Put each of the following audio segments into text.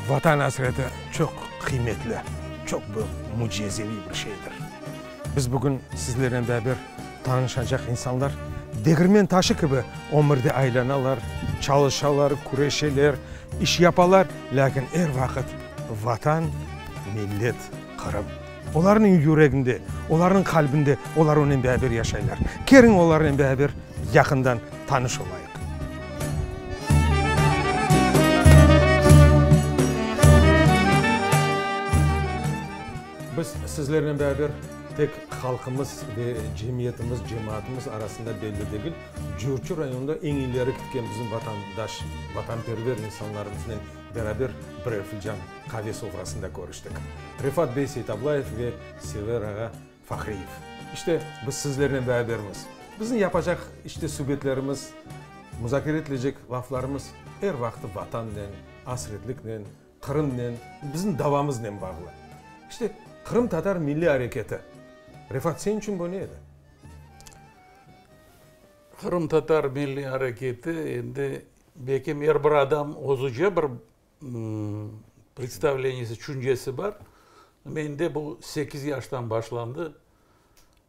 Vatan asreti çoq qıymetli, çoq bir mücizeviy bir şeydir. Biz bugün sizlernen beraber tanışacaq insanlar degirmen taşı kibi ömürde aylanalar, çalışalar, küreşeler, iş yapalar, lâkin er vaqıt Vatan, millet, Qırım olarnıñ yüreginde, olarnıñ qalbinde, olar onen beraber yaşaylar. Keriñ olarnen beraber yaqından tanış olayıq. Biz sizlernen beraber tek halqımız ve cemiyetimiz, cemaatımız arasında belli degil, Curçı rayonında eñ ileri ketken bizim vatandaş, vatanperver insanlarımıznen beraber birer filcan qave sofrasında körüştik. Refat bey Seytablayev ve Sever ağa Fahriyev. İşte, biz sizlernen berabermiz. Bizim yapacaq işte subetlerimiz, muzakere etilecek laflarımız er vaqıt Vatannen, asretliknen, Qırımnen, bizim davamıznen bağlı. İşte, qırımtatar milliy areketi. Refat, sen içün bu ne edi? Qırımtatar milliy areketi endi belkim er bir adam özüce bir predstavleniyesi, tüşüncesi bar. Mende bu sekiz yaştan başlandı.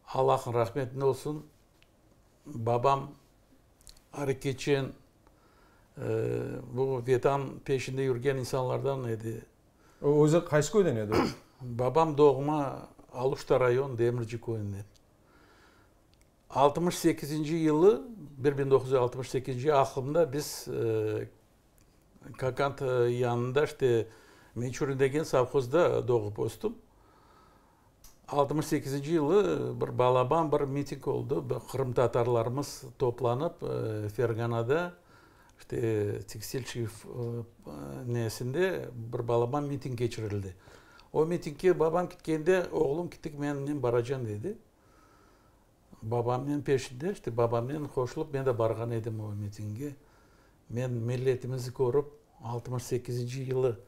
Allahnıñ rahmetine olsun, babam areketçen, bu Vetan peşinde yürgen insanlardan edi. O özü qaysı köyden edi? Babam doğma Aluşta rayon Demirci köyünden. 68-nci yılı, 1968-nci aqlımda biz Kakant yanında işte Miçurin degen sovhozda doğıp östüm. 68-nci yılı bir balaban bir miting oldı, qırımtatarlarımız toplanıp Ferganada işte tekstilşçi nesinde bir balaban miting keçirildi. O mitingge babam ketkende, oğlum kettik mennen baracan dedi. Babamnen peşinde, işte babamnen qoşulıp men de barğan edim o mitingge. Men milletimizni körip, 68-nci yılı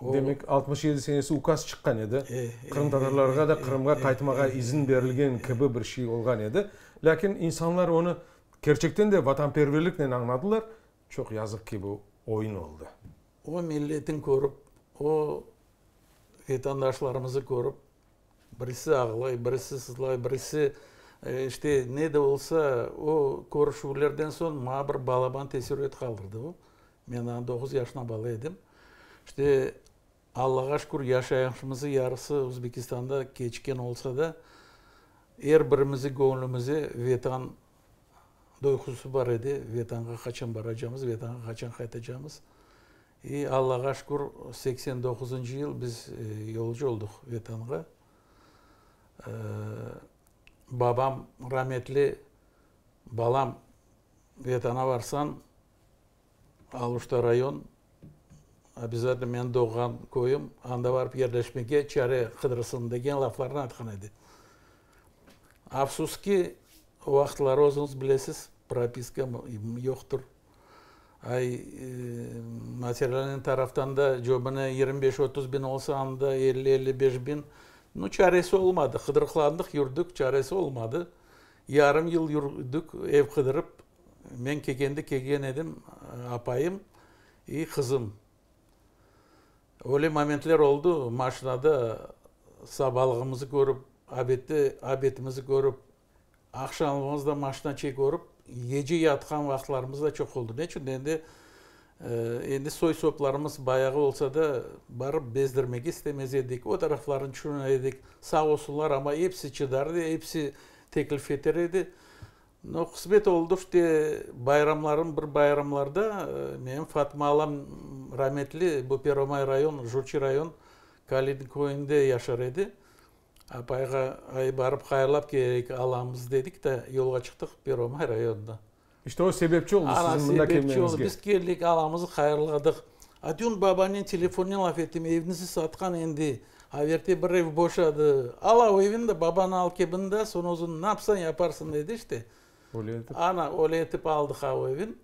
o. Demek, 67 senesi ukaz çıqqan edi, qırımtatarlarğa da Qırımğa qaytmağa izin berilgen kibi bir şey olğan edi. Lâkin insanlar onı kerçekten de vatanperverliknen añladılar. Çoq yazıq ki, bu oyun oldı. O milletin körip, o vetandaşlarımızı körip, Birisi ağlay, birisi sızlay, birisi, işte, ne de olsa, o körüşüvlerden soñ maña bir balaban teessürat qaldırdı o. Men daa doquz yaşına bala edim. İşte, Allağa şükür, yaşayışımızı yarısı Özbekistanda keçken olsa da, er birimizi göñlümize Vetan duyğusı bar edi, Vetanğa qaçan baracamız, Vetanğa qaçan qaytacamız. İ, Allağa şükür, 89-ncı yıl biz yolcu olduq Vetanğa. Babam rametli, Balam, Vetana varsañ, Aluşta rayon, obязательно menim doğğan köyüm, anda barıp yerleşmege çare qıdırsıñ, degen laflarnı aytqan edi. Afsus ki, o vaqıtları özüñiz bilesiz, propiska yoqtır. Ay, materialnıy taraftan da cöbüne 25-30 bin olsa, anda 50-55 bin. Nu, çaresi olmadı. Qıdırıqlandıq, yürdik, çaresi olmadı. Yarım yıl yürdik ev qıdırıp. Men kelgende kelgen edim apayım i qızım. Öyle momentler oldı, maşinada sabalığımızı körip, obedte obedimizi körip, Aqşamımız da maşina körip, gece yatqan vaqıtlarımız da çoq oldı. Ne içün endi, endi soy-soplarımız bayağı olsa da, barıp bezdirmege istemez edik. O taraflarını tüşüner edik. Sağ olsunlar, amma episi çıdar edi, episi teklif eter edi. No, qısmet oldı, işte, bayramların bir bayramlarda menim Fatma alam rametli bu Pervomay rayon, Jurçi rayon, Kalinin köyünde yaşar edi. Apayğa, ay, barıp hayırlap keleyik alamız, dedik de, yolğa çıqtıq Pervomay rayonına. İşte o sebepçi oldı siziñ mında kelmeñizge. Sebepçi oldı. Biz keldik, alamızı hayırladıq. A dün babanen telefonnen laf ettim, evnizi satqan endi, averte bir ev boşadı. Al av evini de, babanı al kebin de, soñ özüñ ne yapsañ yaparsıñ, dedi işte. Öyle etip. Ana, öyle etip aldıq av evin.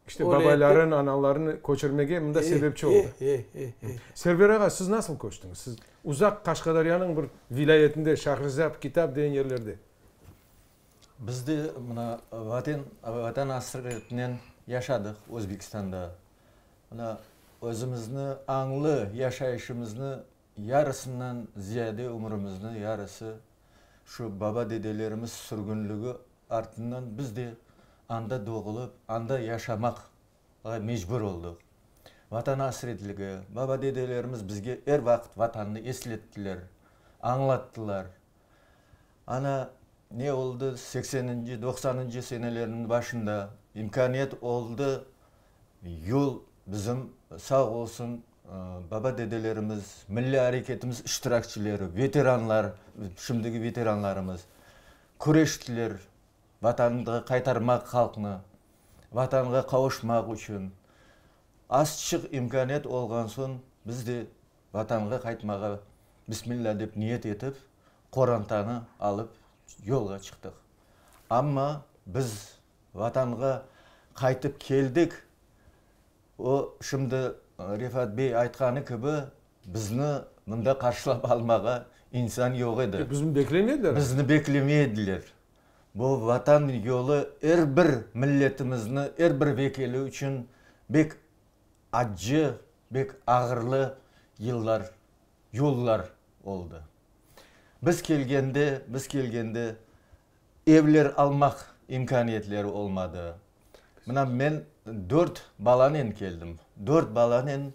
İşte babayların, anaların köçürmege mında sebepçi oldı. Server ağa, siz nasıl köçtüñiz? Siz uzaq Qaşqadaryanıñ bir vilâyetinde, Şahrizâb, Kitap degen yerlerde. Biz de mına Vatan, Vatan asretinen yaşadıq Özbekistanda. Mına. Özümizni añlı yaşayışımıznı yarısından ziyade ömrümizni yarısı şu baba-dedelerimiz sürgünligi artından biz de anda doğulıp, anda yaşamaqğa mecbur oldıq. Vatan asretligi, baba-dedelerimiz bizge er vaqıt Vatannı eslettiler, añlattılar. Ana, ne oldı, sekseninci, doqsanıncı senelerniñ başında imkâniyet oldı, yol bizim, sağ olsun, baba-dedelerimiz, milliy areketimiz iştirakçileri, veteranlar, şimdiki veteranlarımız küreştiler Vatanğa qaytarmaq halqnı, Vatanğa qavuşmaq içün. Azçıq imkâniyet olğan soñ biz de Vatanğa qaytmağa bismilla dep niyet etip, qorantanı alıp yolğa çıqtıq. Amma biz Vatanğa qaytıp keldik, o, şimdi Refat bey aytqanı kibi, bizni mında qarşılap almağa insan yoq edi. Bizni beklemediler? Bizni beklemediler. Bu Vatan yolu er bir milletimizni, er bir vekili içün bek Accı, bek ağırlı yıllar, yollar oldı. Biz kelgende, biz kelgende evler almaq imkâniyetleri olmadı. Mına men dört balanen keldim. Dört balanen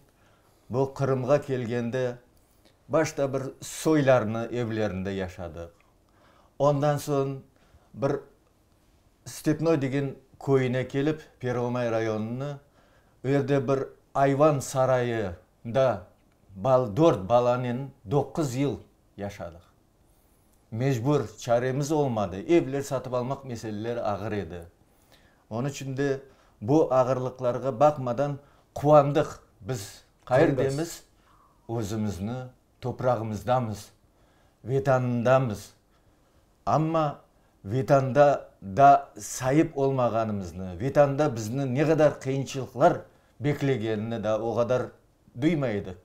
bu Qırımğa kelgende başta bir soylarnı evlerinde yaşadıq. Ondan soñ bir Stepnoy degen köyüne kelip, Pervomay rayonını, o yerde bir ayvan sarayında dört balanen doquz yıl yaşadıq. Mecbur, çaremiz olmadı, evler satıp almaq meseleleri ağır edi. Onıñ içün de bu ağırlıqlarğa baqmadan quvandıq, biz qayerdemiz, özümizni toprağımızdamız, Vetanındamız. Amma Vetanda da saip olmağanımıznı, Vetanda bizni ne qadar qıyınçılıqlar beklegenini da o qadar duymay edik.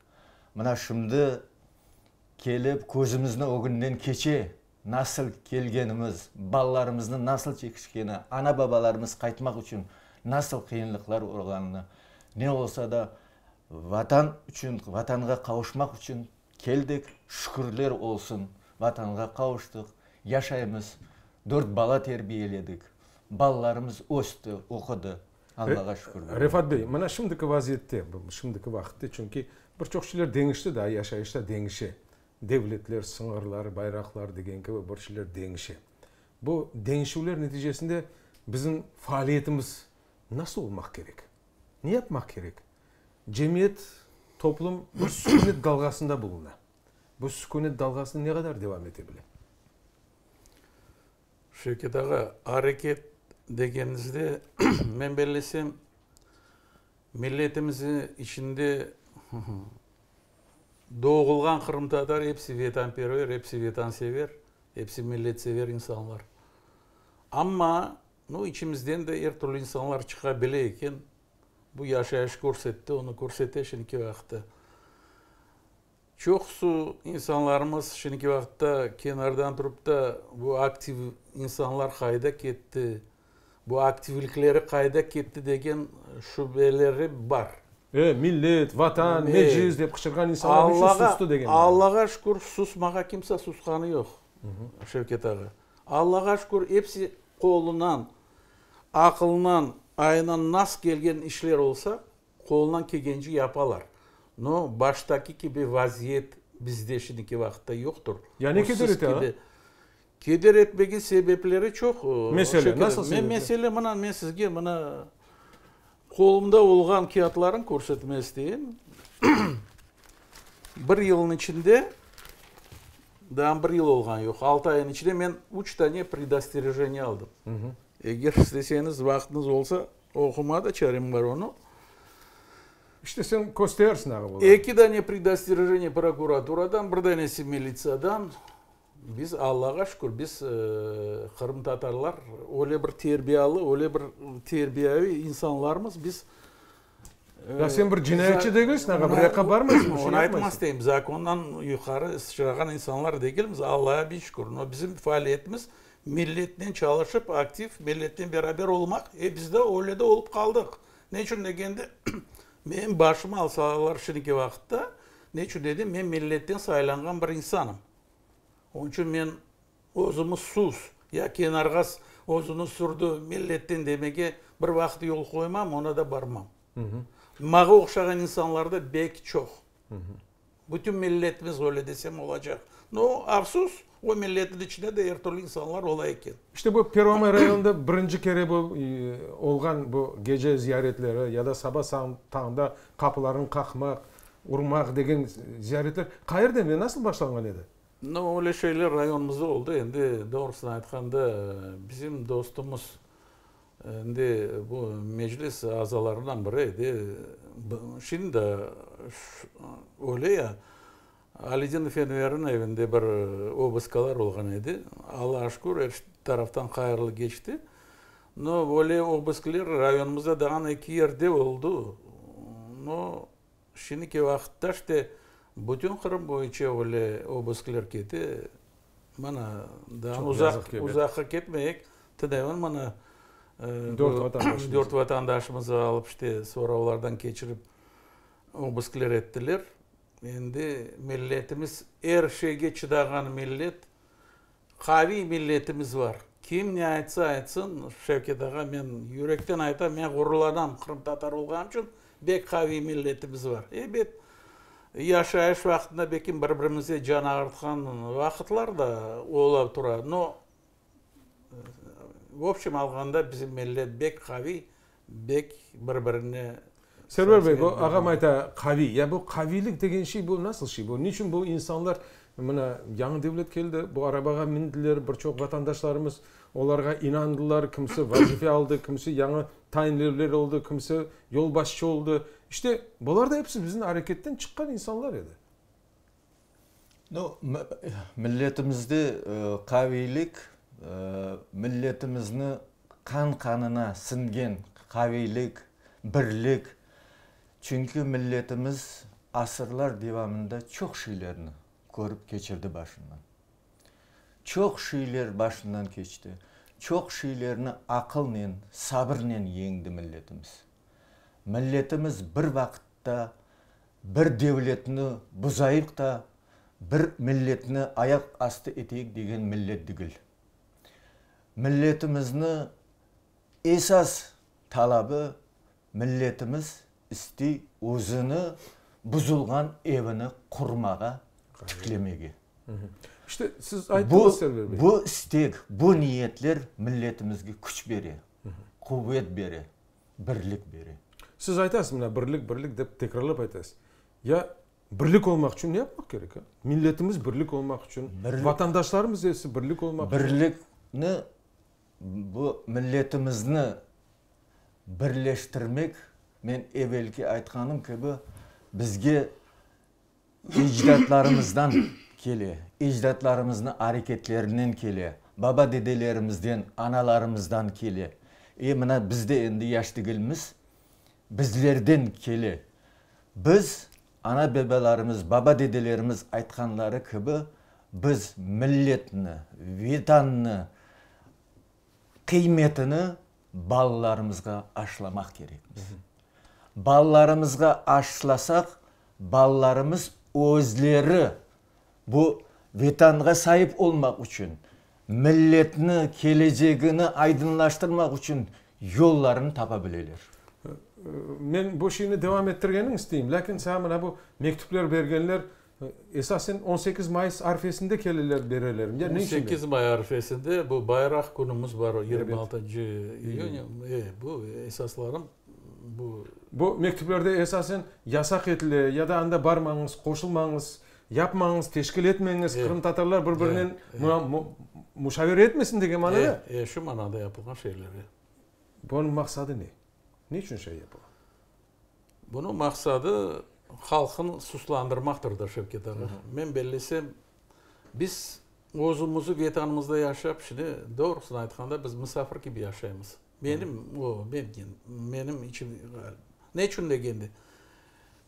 Mına şimdi kelip közümizni ögünden keçe, nasıl kelgenimiz, balalarımıznı nasıl çekişkeni, ana-babalarımız qaytmaq içün nasıl qıyınlıqlar urğanını, ne olsa da Vatan içün, Vatanğa qavuşmaq içün Keldik, şükürler olsun, Vatanğa qavuştıq, yaşaymız, dört bala terbiyeledik, balalarımız östi, oqudı, Allağa şükür. Refat bey, mına şimdiki vaziyette, şimdiki vaqıtte, çünki bir çoq şeyler deñişti daa, yaşayış da deñişe, devletler, sıñırlar, bayraqlar degen kibi bir şeyler deñişe. Bu deñişüvler neticesinde bizim faaliyetimiz nasıl olmaq kerek? Ne yapmaq kerek? Cemiyet, toplum bir sükünet dalğasında buluna. Bu sükünet dalğası ne qadar devam ete bile? Şevket ağa, areket degenimizde, men bellesem, milletimiz içinde doğulğan qırımtatar episi vetanperver, episi vetansever, episi milletsever insanlar. Amma, nu, içimizden de er türlü insanlar çıqa bile eken. Bu yaşayış körsetti, onı körsete şimdiki vaqıtta. Çoqusı insanlarımız şimdiki vaqıtta kenardan turıp da, bu aktiv insanlar qayda ketti, bu aktivlikleri qayda ketti degen şübeleri bar. E, millet, vatan, meclis dep qıçırğan insanlar niçün sustı degen. Allağa şükür, susmağa kimse susqanı yoq, Şevket ağa. Allağa şükür, episi qolunan Aqılınan, ayınan nas kelgen işler olsa, qolunan kelgence yapalar. No, baştaki kibi vaziyet bizde şimdiki vaqıtta yoqtur. Ya ne keder ete, a? Keder etmege sebepleri çoq. Mesele, nasıl sebepler? Mesele, mına, men sizge mına qolumda olğan kâğıtlarnı körsetme isteyim. Bir yılnıñ içinde Daa bir yıl olğan yoq, altı ayın içinde men üç tane predosterejeniye aldım. Eger isteseñiz, vaqtıñız olsa, oqumağa da çarem bar onı. İşte sen kösterersiñ ağa olarnı. Eki dane predosterejeniye prokuraturadan, bir danesi militsiyadan. Biz, Allağa şükür, biz, qırımtatarlar, öyle bir terbiyalı, öyle bir terbiyaviy insanlarmız, biz Ya sen bir cinayetçi degilsiñ, ağa, bir yaqqa barmaysıñ, bir şey Onı aytmaq isteyim, zakondan yuqarı sıçrağan insanlar degilmiz, Allağa bin şükür. No, bizim faaliyetimiz milletnen çalışıp, aktiv milletnen beraber olmaq, e biz de öyle de olıp qaldıq. Ne içün degende, Menim başımı alsalar şimdiki vaqıtta, ne içün dedim, men milletten saylanğan bir insanım. Onıñ içün men özümi sus, ya kenarğa özüni sürdü milletten demege bir vaqıt yol qoymam, oña da barmam. Maña oqşağan insanlar da bek çoq. Bütün milletimiz öyle desem olacaq. No, afsus, o milletniñ içinde de er türlü insanlar ola eken. İşte bu Pervomay rayonında birinci kere bu olğan bu gece ziyaretleri ya da saba tañda qapılarını qaqmaq, urmaq degen ziyaretler qayerden ve nasıl başlanğan edi? No, öyle şeyler rayonımızda oldı. Endi doğrusını aytqanda, bizim dostumız Endi bu meclis azalarından biri edi. Şimdi de öyle ya, Alidinov Enverniñ evinde bir obıskalar olğan edi. Allağa şükür, er taraftan hayırlı keçti. No, öyle obıskler rayonımızda daa eki yerde oldı. No, şimdiki vaqıtta işte bütün Qırım boyunca öyle obıskler kete. Mana, daa uzaq, uzaqqa ketmeyik, tünevin mana dört vatandaşımızı alıp, işte, soravlardan keçirip, obıskler ettiler. Endi milletimiz er şeyge çıdağan millet, qaviy milletimiz var. Kim ne aytsa aytsın, Şevket ağa, men yürekten aytam, men ğururlanam qırımtatar olğanım içün, bek qaviy milletimiz var. Ebet, Yaşayış vaqtında belki bir-birimize can ağırtqan vaqıtlar da ola tura, no, v obşem alğanda bizim millet bek qaviy, bek bir-birine. Server bey, bu ağam ayta qaviy, ya bu qaviylik degen şey bu nasıl şey bu? Niçün bu insanlar mına yañı devlet keldi, bu arabağa mindiler, bir çoq vatandaşlarımız olarğa inandılar, kimisi vazife aldı, kimisi yañı tayinlevler oldı, kimisi yolbaşçı oldı. İşte, bular da episi bizim areketten çıqqan insanlar edi. Nu, milletimizde qaviylik, milletimizni qan-qanına siñgen qaviylik, birlik. Çünki milletimiz asırlar devamında çoq şeylerni körip keçirdi başından. Çoq şeyler başından keçti, çoq şeylerni aqılnen, sabırnen yeñdi milletimiz. Milletimiz bir vaqıtta bir devletni buzayıq da, bir milletni ayaq astı eteyik degen millet degil. Milletimizni esas talabı, milletimiz istey özüni buzulğan evini qurmağa, tiklemege. İşte, siz ayttıñız, Server bey. Bu istek, bu niyetler milletimizge küç bere, quvet bere, birlik bere. Siz aytasız, mına, birlik, birlik dep tekrarlap aytasız. Ya birlik olmaq içün ne yapmaq kerek, a? Milletimiz birlik olmaq içün, vatandaşlarımız episi birlik olmaq içün. Birlikni, bu milletimizni birleştirmek, men evelki aytqanım kibi, bizge Ecdatlarımızdan kele, ecdatlarımıznıñ areketlerinden kele, baba-dedelerimizden, analarımızdan kele. E, mına biz de endi yaş degilmiz, bizlerden kele. Biz, ana-babalarımız, baba-dedelerimiz aytqanları kibi, biz milletni, Vetannı qıymetini balalarımızğa aşlamaq kerekmiz. Balalarımızğa aşlasaq, balalarımız özleri bu Vetanğa saip olmaq içün, milletni, kelecegini aydınlaştırmaq içün yollarını tapa bileler. Men bu şeyni devam ettirgeniñ isteyim, lâkin saña mına bu mektüpler bergenler Esasen 18 mayıs arfesinde keleler, bereler. Ya ne içün? 18 may arfesinde bu bayraq künümiz bar, 26 iyün. E, bu esaslarım bu. Bu mektüplerde esasen yasaq etile, ya da anda barmañız, qoşulmañız, yapmañız, teşkil etmeñiz, qırımtatarlar bir-birinen muşavere etmesin degen manada. E, e, şu manada yapılğan şeyler, e. Bunıñ maqsadı ne? Ne içün şey yapıla? Bunıñ maqsadı halqnı suslandırmaqtır da, Şevket ağa. Men bellesem, biz özümizi Vetanımızda yaşap, şimdi doğrusını aytqanda, biz musafir kibi yaşaymız. Menim, o, menim içim, ne içün degende,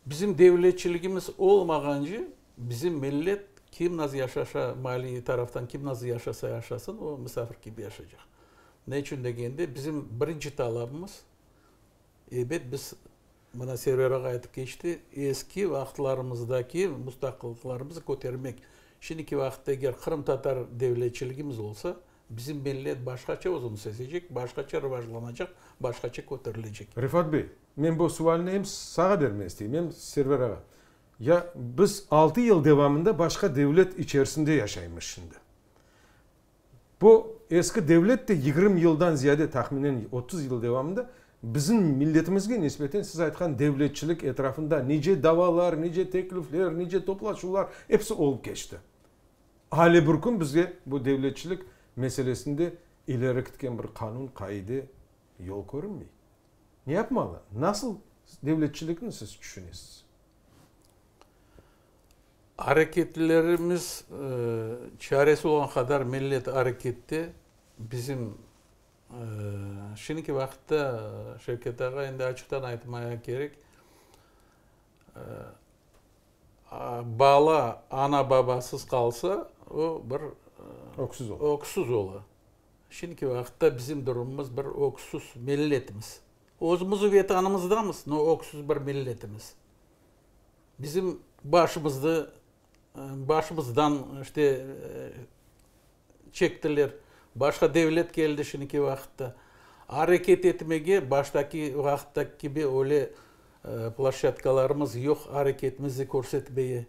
bizim devletçiligimiz olmağance, bizim millet kim nasıl yaşaşa, maliy taraftan kim nasıl yaşasa yaşasın, o musafir kibi yaşaycaq. Ne içün degende, bizim birinci talabımız, Ebet, biz Mına Server ağa aytıp keçti, eski vaqıtlarımızdaki mustaqillıqlarımızı kötermek. Şimdiki vaqıtta eger qırımtatar devletçiligimiz olsa, bizim millet başqaça özüni sezecek, başqaça rivajlanacaq, başqaça köterilecek. Refat bey, men bu sualni em sağa bermege isteyim, em Server ağa. Ya biz altı yıl devamında başqa devlet içerisinde yaşaymız şimdi. Bu eski devlet de 20 yıldan ziyade, tahminen 30 yıl devamında bizim milletimizge nisbeten siz aytqan devletçilik etrafında nice davalar, nice teklifler, nice toplaşuvlar episi olıp keçti. Ale bir kün bizge bu devletçilik meselesinde ileri ketken bir qanun, qaide, yol körünmey. Ne yapmalı? Nasıl devletçilikni siz tüşünesiz? Areketlerimiz çaresi olğan qadar millet arekette bizim şimdiki vaqıtta Şevket ağa endi açıqtan aytmaya kerek bala ana-babasız qalsa o bir öksüz ola. Öksüz ola. Şimdiki vaqıtta bizim durumımız bir öksüz milletimiz. Özümiz Vetanımızdamız, no öksüz bir milletimiz. Bizim başımızdı, başımızdan işte çektiler. Başqa devlet keldi şimdiki vaqıtta. Areket etmege baştaki vaqıttaki kibi öyle ploşçadkalarımız yoq areketimizni körsetmeye.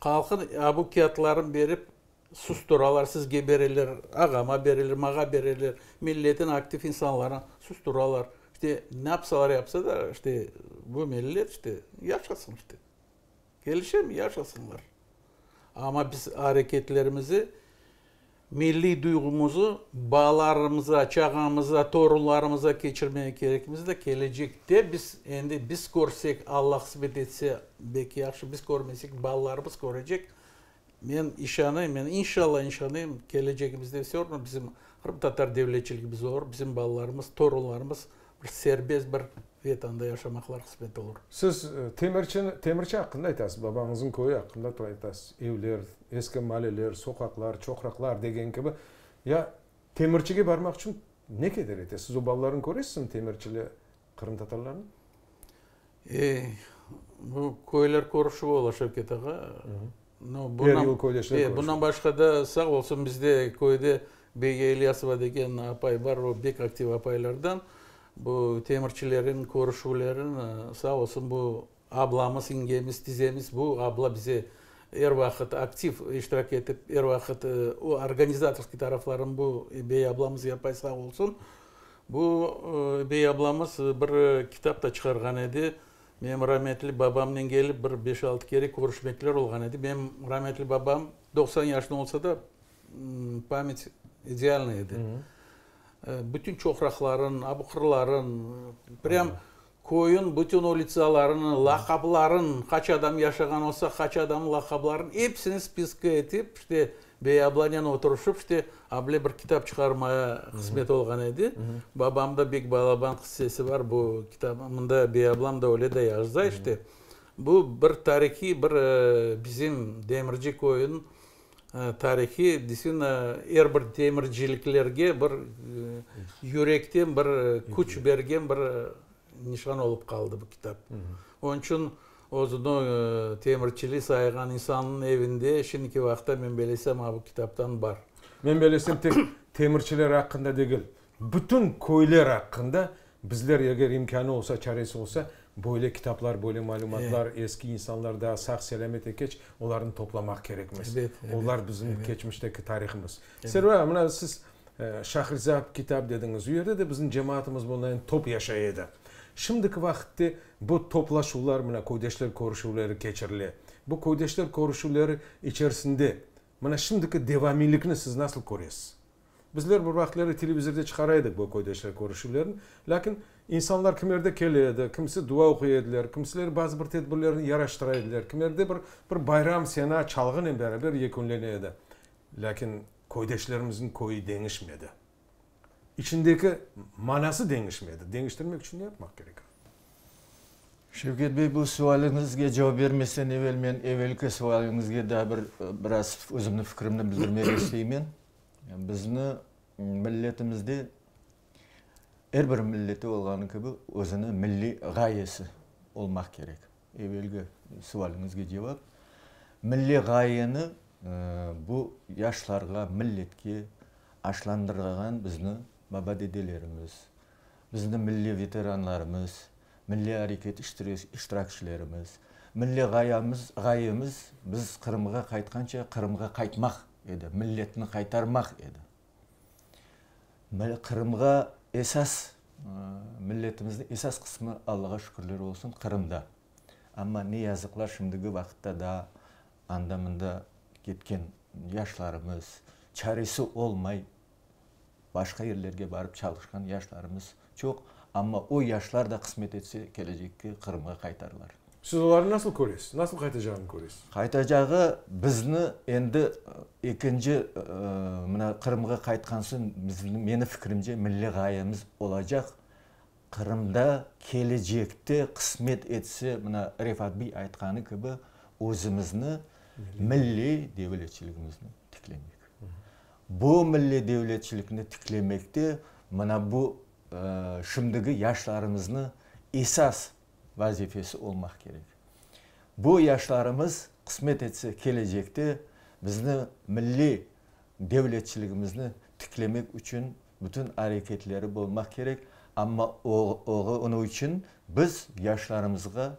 Halqın abu kâğıtların berip susturalar, sizge bereler, ağama bereler, mağa bereler, milletin aktiv insanlarını susturalar. İşte, ne yapsalar yapsa da, işte, bu millet, işte, yaşasın, işte. Kelişemi, yaşasınlar. Amma biz areketlerimizi, milliy duyğumızı balalarımıza, çağamıza, torunlarımıza keçirmege kerekmiz de, kelecekte biz, endi biz körsek, Alla qısmet etse, bek yahşı, biz körmesek, balalarımız körecek. Men işanayım, men inşalla işanayım, kelecegimizde vse ravno bizim qırımtatar devletçiligimiz olur, bizim balalarımız, torunlarımız bir serbest bir Vetanda yaşamaqlar qısmet olur. Siz Temirçini, Temirçi aqqında aytasız, babañıznıñ köyü aqqında aytasız, evler, eski maleler, soqaqlar, çoqraqlar degen kibi. Ya Temirçige barmaq içün ne keder ete? Siz o balalarnı köresizmi, temirçili qırımtatarlarnı? Ey, bu köyler körüşüvi ola, Şevket ağa. No, Er yıl köydeşler körüşüvi. Bundan başqa da, sağ olsun, bizde köyde Beyge İlyasova degen apay bar, o bek aktiv apaylardan. Bu temirçilerin körüşüvlerin, sağ olsun, bu ablamız, yengemiz, tizemiz, bu abla bize er vaqıt aktiv iştirak etip, er vaqıt o organizatorskiy tarafların bu Bey ablamız yapay, sağ olsun. Bu Bey ablamız bir kitap da çıqarğan edi. Menim rametli babamnen kelip bir beş-altı kere körüşmekler olğan edi. Menim rametli babam 90 yaşında olsa da, pamять idealnıy edi. Bütün çoqraqların, abuqırların, prям köyün bütün ulitsalarını, laqapların, qaç adam yaşağan olsa, qaç adamnıñ laqapların episini spiska etip, işte, Bey ablanen oturışıp, işte, able bir kitap çıqarmaya qısmet olğan edi. Babamda bek balaban qıssesi bar bu kitap, mında bey ablam da öyle de yaza, işte. Bu bir tarihiy bir bizim Demirci köyüniñ tarihi, действительно, er bir demirciliklerge bir yürekten bir küç bergen bir nişan olıp qaldı bu kitap. Onıñ içün özüni temirçili sayğan insannıñ evinde şimdiki vaqıtta men belesem bu kitaptan bar. Men belesem tek temirçiler aqqında degil, bütün köyler aqqında bizler eger imkânı olsa, çaresi olsa, böyle kitaplar, böyle malümatlar, eski insanlar daa sağ-selâmet ekeç, olarnı toplamaq kerekmiz. Olar bizim keçmişteki tarihimiz. Server ağa, mına siz Şahrizâb kitap dediñiz, u yerde de bizim cemaatımız bundan top yaşay edi. Şimdiki vaqıtte bu toplaşuvlar, mına köydeşler körüşüvleri keçirile. Bu köydeşler körüşüvleri içerisinde mına şimdiki devamiylikni siz nasıl köresiz? Bizler bir vaqıtları televizorda çıqara edik bu köydeşler körüşüvlerini, lâkin insanlar kimerde kele edi, kimisi dua oquy ediler, kimisileri bazı bir tedbirlerni yaraştıra ediler, kimerde bir bir bayram sena çalğınen beraber yekünlene edi. Lâkin köydeşlerimizniñ köyü deñişmedi. İçindeki manası deñişmedi. Deñiştirmek içün ne yapmaq kerek? Şevket bey, bu sualiñizge cevap bermezden evel men evelki sualiñizge daa bir biraz özümniñ fikrimni bildirmege isteymen. Bizni milletimizde er bir milleti olğanı kibi özüniñ milliy ğayesi. olmaq kerek. Evelki sualiñizge cevap, milliy ğayeni bu yaşlarğa, milletke aşlandırğan bizni baba-dedelerimiz, bizni milliy veteranlarımız, milliy areket iştirakçilerimiz, milliy ğayemiz, ğayemiz biz Qırımğa qaytqanca Qırımğa qaytmaq edi, milletni qaytarmaq edi. Qırımğa esas, milletimizniñ esas qısmı, Allağa şükürler olsun, Qırımda. Amma ne yazıqlar, şimdigi vaqıtta daa anda-mında ketken yaşlarımız, çaresi olmay başqa yerlerge barıp çalışqan yaşlarımız çoq. Amma o yaşlar da qısmet etse, kelecekke Qırımğa qaytarlar. Siz olarnı nasıl köresiz? Nasıl qaytacağını köresiz? Qaytacağı bizni endi ekinci, mına Qırımğa qaytqan soñ, bizni, meni fikrimce, milliy ğayemiz olacaq, Qırımda kelecekte qısmet etse, mına Refat bey aytqanı kibi, özümizni milliy devletçiligimizni tiklemek. Bu milliy devletçilikni tiklemekte mına bu şimdigi yaşlarımıznı esas vazifesi olmaq kerek. Bu yaşlarımız, qısmet etse, kelecekte bizni milliy devletçiligimizni tiklemek içün bütün areketleri bolmaq kerek, amma onıñ içün biz yaşlarımızğa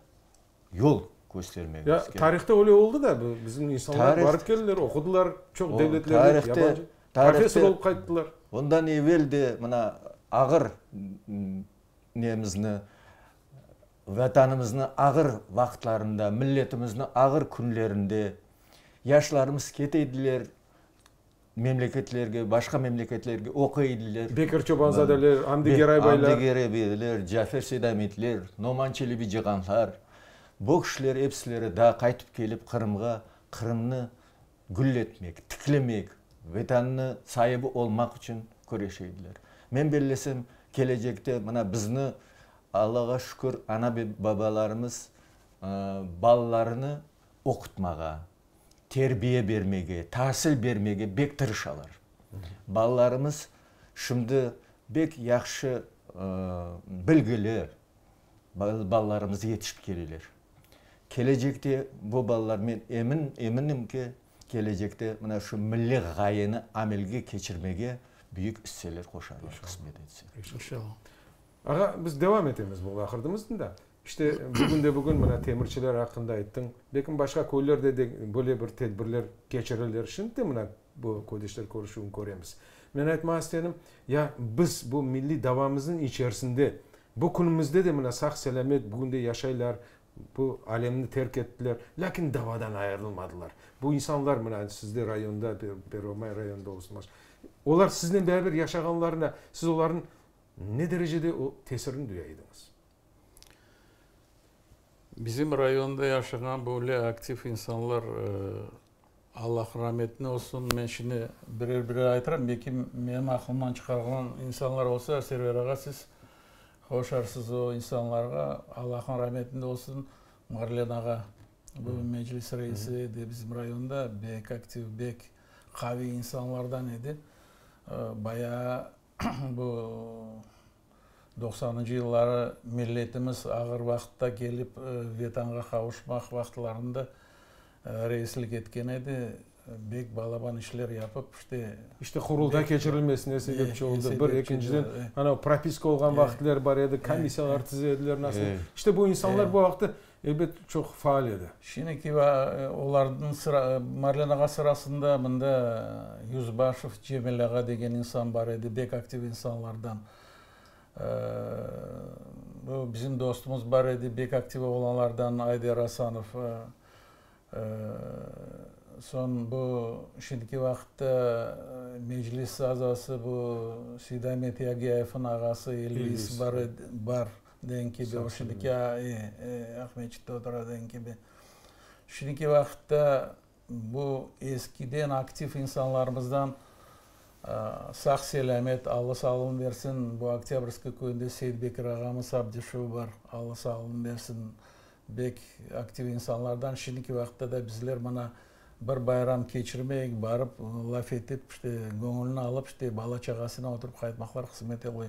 yol köstermemiz Ya, kerek. tarihta öyle oldı da, bizim insanlar barıp keldiler, oqudılar çoq devletlerde, yabancı, professor olıp qayttılar. Ondan evel de mına ağır nemizni, Vatanımıznı ağır vaqıtlarında, milletimizni ağır künlerinde yaşlarımız kete ediler memleketlerge, başqa memleketlerge oquy ediler. Bekir Çobanzadeler, Amdi Geraybaylar. Amdi Geraybaylar, Cafer Seydametler, Noman Çelebicihanlar. Bu kişiler episileri daa qaytıp kelip Qırımğa, Qırımnı gülletmek, tiklemek, Vetannı saibi olmaq içün küreşe ediler. Men bellesem, kelecekte mına bizni, Allağa şükür, ana-babalarımız balalarını oqutmağa, terbiye bermege, tasil bermege bek tırışalar. Balalarımız şimdi bek yahşı bilgili balalarımız yetişip keleler. Kelecekte bu balalar, men emin, eminim ki, kelecekte mına şu milliy ğayeni amelge keçirmege büyük isseler qoşarlar, qısmet etse. İnşallah. Ağa, biz devam etemiz bu laqırdımıznı da. İşte, bugün de bugün mına temirçiler aqqında ayttıñ. Belkim başqa köylerde de böyle bir tedbirler keçirilir. Şimdi de mına bu köydeşler körüşüvini köremiz. Men aytmağa istedim, ya biz bu milliy davamıznıñ içerisinde Bu künümizde de mına sağ-selâmet bugün de yaşaylar, bu alemni terk ettiler, lâkin davadan ayırılmadılar. Bu insanlar mına sizde rayonda, Pervomay rayonında olsun, başqa, olar siznen beraber yaşağanlarına, siz olarnıñ ne derecede o tesirini duya ediñiz? Bizim rayonda yaşağan böyle aktiv insanlar, Allah rametine olsun, men şimdi birer-birer aytırım, belki menim aqlımdan çıqarğan insanlar olsa, Server ağa, siz qoşarsız o insanlarğa, Allahnıñ rametinde olsun, Marlen ağa, bu meclis reisi edi bizim rayonda, bek aktiv, bek qaviy insanlardan edi, bayağı bu doqsanıncı yılları milletimiz ağır vaqıtta kelip Vetanğa qavuşmaq vaqıtlarında reislik etken edi. Bek balaban işler yapıp, işte. İşte Qurultay keçirilmesine sebepçi oldı, bir, ekinciden, ana, propiska olğan vaqıtlar bar edi, komissiyalar tize ediler, nasıl. İşte bu insanlar bu vaqıtta, elbet, çoq faal edi. Şimdiki olarnıñ sıra, Marlen ağa sırasında mında Yüzbaşev Cemil ağa degen insan bar edi, bek aktiv insanlardan. Bu bizim dostumız bar edi, bek aktiv oğlanlardan Ayder Asanov. Soñ bu şimdiki vaqıtta Meclis azası bu Seydamet Yagiyayevniñ ağası Elvis bar edi, bar degen kibi, o şimdiki Aqmescitte otura degen kibi. Şimdiki vaqıtta bu eskiden aktiv insanlarımızdan sağ-selâmet, Alla sağlığını bersin, bu Oktâbrskoye köyünde Seyitbekir ağamız Abdişev bar, Alla sağlığını bersin, Bek aktiv insanlardan. Şimdiki vaqıtta da bizler mına bir bayram keçirmeyik, barıp laf etip, işte, göñülini alıp, işte, bala-çağasınen oturıp qaytmaqlar qısmet oluy.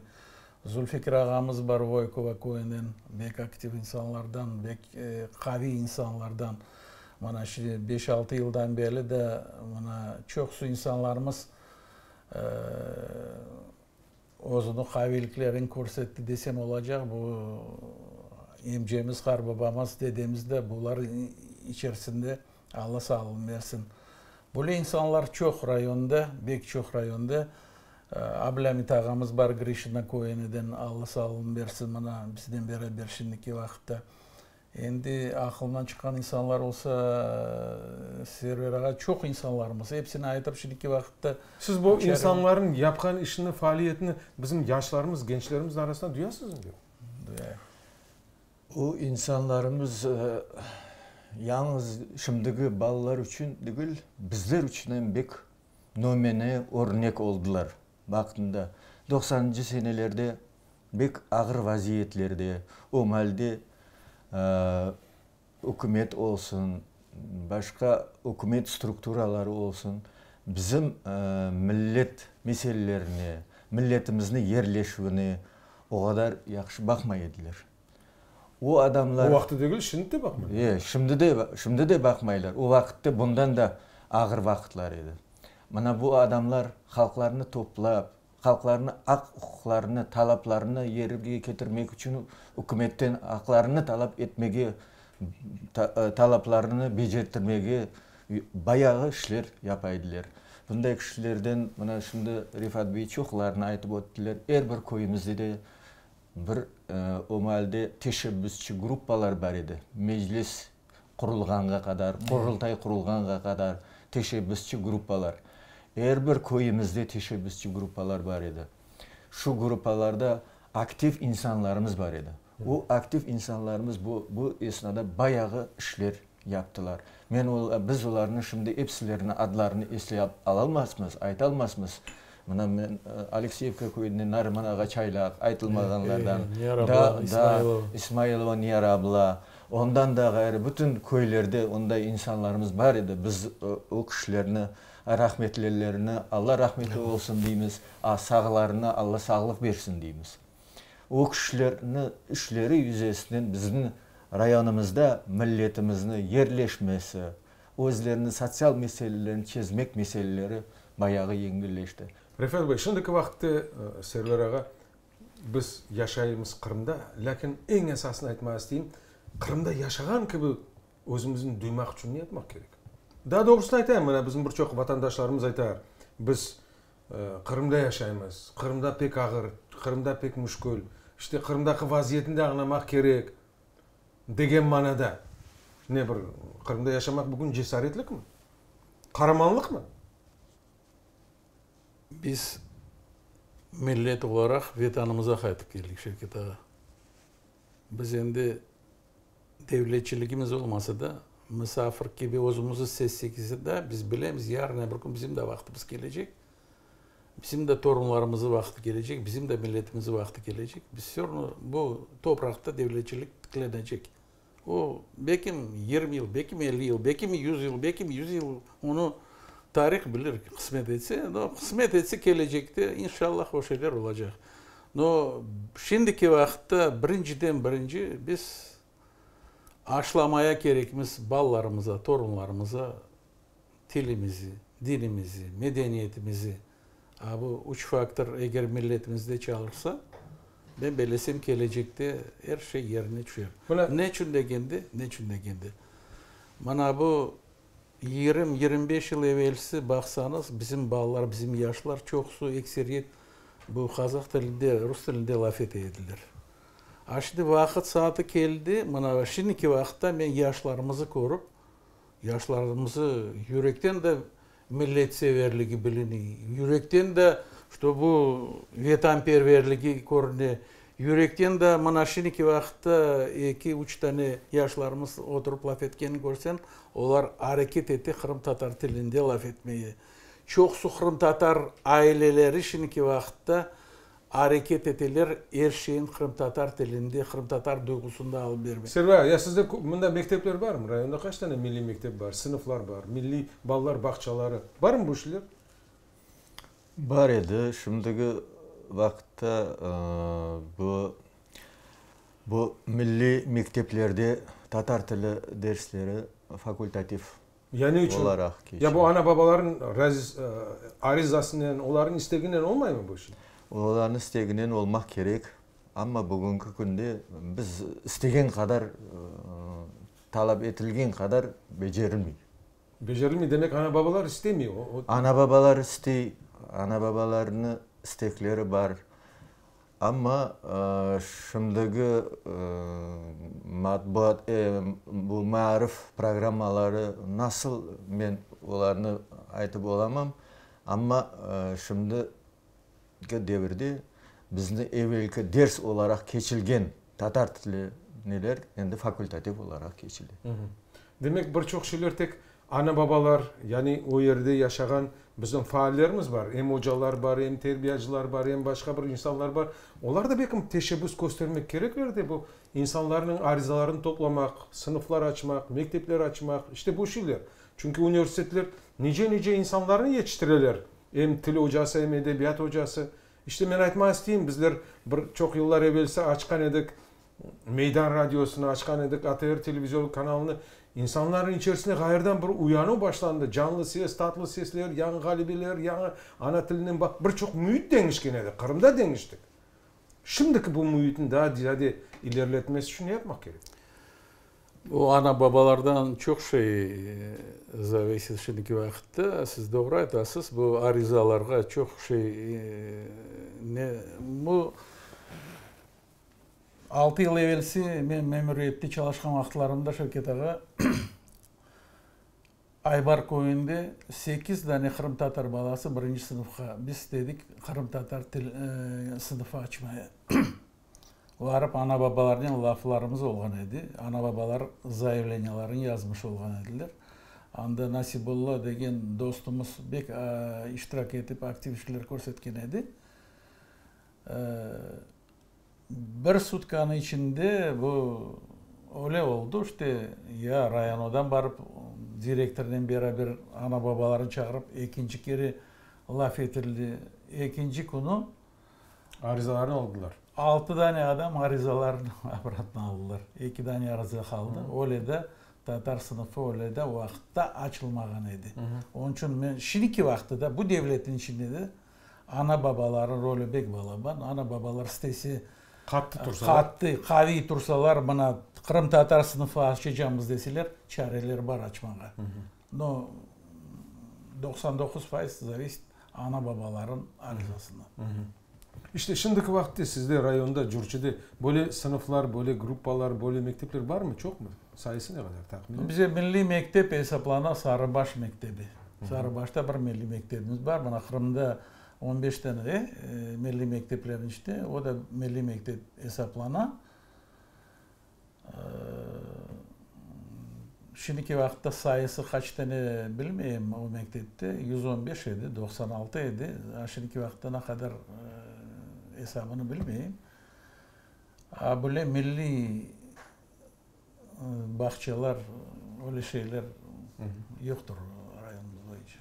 Zulfikir ağamız bar Voykova köyünden, bek aktiv insanlardan, bek qaviy insanlardan. Mana şimdi beş-altı yıldan berli de mına çoqusı insanlarımız özüniñ qaviyliklerini körsetti desem olacaq. Bu emcemiz, qarbabamız, dedemiz de bular içerisinde, Alla sağlığını bersin. Böyle insanlar çoq rayonda, bek çoq rayonda. Ablâmit ağamız bar Grişina köyüniden, Alla sağlığını bersin, mına biznen beraber şimdiki vaqıtta. Endi aqılımdan çıqqan insanlar olsa, Server ağa, çoq insanlarımız, episini aytıp şimdiki vaqıtta. Siz bu insanlarnıñ yapqan işini, faaliyetini bizim yaşlarımız, gençlerimizniñ arasında duyasızmı? Duyayıq. O insanlarımız yalıñız şimdiki balalar içün degil, bizler içün em bek nümüne, örnek oldılar vaqtında. Doqsanıncı senelerde bek ağır vaziyetlerde, o maalde ükümet olsun, başqa ükümet strukturaları olsun, bizim millet meselelerine, milletimizni yerleşüvine o qadar yahşı baqmay ediler. O adamlar... O vaqıtta degil, şimdi de baqmaylar. E, şimdi de, şimdi de baqmaylar. O vaqıtta bundan da ağır vaqıtlar edi. Mına bu adamlar halqlarnı toplap, halqlarnıñ aq-uquqlarını, talaplarını yerge ketirmek içün ükümetten aqlarını talap etmege, talaplarını becerttirmege bayağı işler yapa ediler. Bunday kişilerden, mına şimdi Refat bey çoqlarını aytıp öttiler, er bir köyümizde de bir o maalde teşebbüsçi gruppalar bar edi, meclis qurulğanğa qadar, Qurultay qurulğanğa qadar teşebbüsçi gruppalar. Er bir köyümizde teşebbüsçi gruppalar bar edi. Şu gruppalarda aktiv insanlarımız bar edi. O aktiv insanlarımız bu bu esnada bayağı işler yaptılar. Men o biz olarnı şimdi episileriniñ adlarını esley alalmasmız, aytalmasmız. Mına men Alekseyevka köyünden Nariman ağa Çaylaq, aytılmağanlardan, da, da, İsmailova Niyar abla, ondan da ğayrı bütün köylerde onday insanlarımız bar edi. Biz o kişilerni, rahmetlilerni Alla rahmeti olsun deymiz, a sağlarına Alla sağlıq bersin deymiz. O kişilerni işleri yüzesinden bizim rayonımızda milletimizni yerleşmesi, özleriniñ sotsial meselelerini çezmek meseleleri bayağı yengilleşti. Refat bey, şimdiki vaqıtte, Server ağa, biz yaşaymız Qırımda, lâkin eñ esasını aytmağa isteyim, Qırımda yaşağan kibi özümizni duymaq içün ne yapmaq kerek? Daa doğrusını aytayım, mına bizim bir çoq vatandaşlarımız aytar, biz Qırımda yaşaymız, Qırımda pek ağır, Qırımda pek müşkül, işte Qırımdaki vaziyetni de añlamaq kerek. Degen manada. Ne bir, Qırımda yaşamaq bugün cesaretlikmi? Qaramanlıqmı? Biz millet olaraq Vetanımıza qaytıp keldik, Şevket ağa. Biz endi devletçiligimiz olmasa da, misafir kibi özümizi sezsek de, biz bilemiz, yarın öbür kün bizim de vaqtımız kelecek. Bizim de torunlarımızın vaqtı kelecek, bizim de milletimizin vaqtı kelecek. Biz vse ravno bu topraqta devletçilik tiklenecek. O, belkim 20 yıl, belkim 50 yıl, belkim 100 yıl, belkim 100 yıl, onı tarih bilir, qısmet etse. No, qısmet etse kelecekte, inşallah, o şeyler olacaq. No, şimdiki vaqıtta birinciden birinci biz aşılamaya kerekmiz balalarımıza, torunlarımıza Tilimizi, dinimizi, medeniyetimizi, a bu üç faktor eger milletimizde çalışsa, men bellesem kelecekte er şey yerine tüşer. Neçün degende, neçün degende, mana bu yigirmi, 25 yıl evelsi baqsañız, bizim balalar, bizim yaşlar çoqusı, ekseriyet bu qazaq tilinde, rus tilinde laf ete ediler. A şimdi vaqıt saatı keldi, mına şimdiki vaqıtta men yaşlarımızı körip, Yaşlarımızı yürekten de milletseverligi biline, yürekten de çto bu vetanperverligi körüne, yürekten de mına şimdiki vaqıtta eki, üç tane yaşlarımız oturıp laf etkenini körseñ, olar areket ete qırımtatar tilinde laf etmege. Çoqusı qırımtatar aileleri şimdiki vaqıtta Areket eteler er şeyin qırımtatar tilinde, qırımtatar duyğusında alıp bermek. Server, ya sizde mında mektepler barmı? Rayonda qaç tane milliy mektep bar, sınıflar bar, milliy balalar bağçaları? Barmı bu işler? Bar edi, şimdigi. vaqıtta bu bu milliy mekteplerde tatar tili dersleri fakultativ Ya ne içün? olaraq keçe. Ya bu ana-babaların arizasınen, olarnıñ isteginen olmaymı bu şey? Olarnıñ isteginen olmaq kerek. Amma bugünki künde biz istegen qadar, talap etilgen qadar becerilmey. Becerilmey, demek ana-babalar istemey. Ana-babalar istey, ana-babalarnıñ istekleri bar. Amma şimdigi matbuat, bu maarif programmaları nasıl, men olarnı aytıp olamam, amma şimdiki devirde bizni evelki ders olaraq keçilgen tatar tili neler endi fakultativ olaraq keçile. Demek, bir çoq şeyler tek Ana-babalar, yani o yerde yaşağan bizim faallerimiz bar, em ocalar bar, em terbiyacılar bar, em başqa bir insanlar bar. Olar da belkim teşebbüs köstermek kerekler de bu insanlarnıñ arizalarını toplamaq, sınıflar açmaq, mektepler açmaq, işte bu şeyler. Çünki universitetler nice-nice insanlarnı yetiştireler, em til ocası, em edebiyat ocası. İşte men aytmağa isteyim, bizler bir çoq yıllar evelsi açqan edik Meydan radiosını açqan edik, ATR televizion kanalını. İnsanlarnıñ içerisinde ğayırdan bir uyanuv başlandı, canlı ses, tatlı sesler, yañı ğalebeler, yañı ana tilinen bağ, bir çoq müit deñişken edi, Qırımda deñiştik. Şimdiki bu müitni daa ziyade ileriletmesi içün ne yapmaq kerek? Bu ana-babalardan çoq şey zavisit şimdiki vaqıtta. Siz doğru aytasız, bu arizalarğa çoq şey ne, bu Altı yıl evelsi men memuriyette çalışqan vaqıtlarımda, Şevket ağa, Aybar köyünde sekiz dane qırımtatar balası birinci sınıfqa, biz istedik qırımtatar til sınıfı açmaya. Varıp ana-babalarnen laflarımız olğan edi. Ana-babalar zayavleniyalarını yazmış olğan ediler. Anda Nasibulla degen dostumız bek iştirak etip, aktiv işler körsetken edi. Bir sutkanıñ içinde bu öyle oldı, işte, ya rayonodan barıp, direktornen beraber ana-babalarnı çağırıp, ekinci kere laf etildi. Ekinci künü Arizalarnı aldılar. Altı dane adam arizalarnı obratno aldılar. Eki dane ariza qaldı. Öyle de tatar sınıfı öyle de vaqıtta açılmağan edi. Onıñ içün men şimdiki vaqıtta da bu devletniñ içinde de Ana-babalarnıñ rolü bek balaban. Ana-babalar istese, Qattı tursalar. Qattı, qaviy tursalar, mına, qırımtatar sınıfı açacamız deseler, çareler bar açmağa. No, 99% zavisit ana-babalarnıñ arizasından. İşte, şimdiki vaqıtte sizde rayonda, Curçıda böyle sınıflar, böyle gruppalar, böyle mektepler barmı, çoqmı? Sayısı ne qadar tahminen? Bize milliy mektep esaplana Sarıbaş mektebi. Sarıbaşta bir milliy mektebimiz bar. Mına Qırımda on beş tane milliy mekteplerniñ içinde o da milliy mektep esaplana. Şimdiki vaqıtta sayısı qaç tane bilmeyim o mektepte, 115 edi, 96 edi, şimdiki vaqıtta ne qadar esabını bilmeyim. A böyle milliy bağçalar, öyle şeyler yoqtır rayonımızda iç.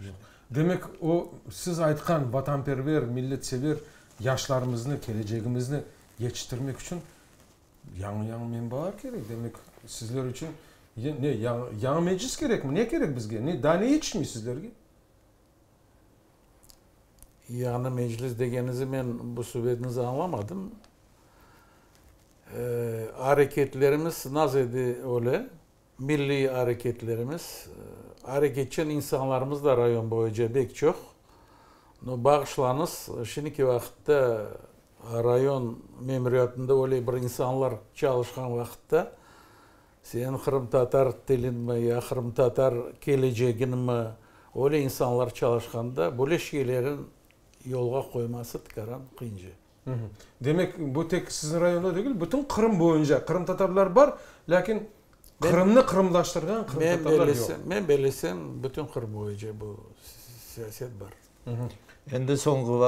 Demek, o siz aytqan vatanperver, milletsever yaşlarımıznı, kelecegimizni yetiştirmek içün Yañı-yañı menbalar kerek, demek, sizler içün ne, yañı, yañı meclis kerekmi? Ne kerek bizge? Ne, daa ne yetişmey sizlerge? Yañı meclis degeniñizi men bu subetiñizni añlamadım. Areketlerimiz naz edi öyle, milliy areketlerimiz, areketçen insanlarımız da rayon boyunca bek çoq. No, bağışlañız, şimdiki vaqıtta Rayon memuriyatında öyle bir insanlar çalışqan vaqıtta, sen qırımtatar tilinmi ya qırımtatar keleceginmi, öyle insanlar çalışqanda böyle şeylerin yolğa qoyması tikaran qıyınca. Demek, bu tek siziñ rayonda degil, bütün Qırım boyunca qırımtatarlar bar, lâkin Qırımnı qırımlaştırğan qırımtatarlar yoq. Men bellesem, bütün Qırım boyunca bu siyaset bar. Endi soñki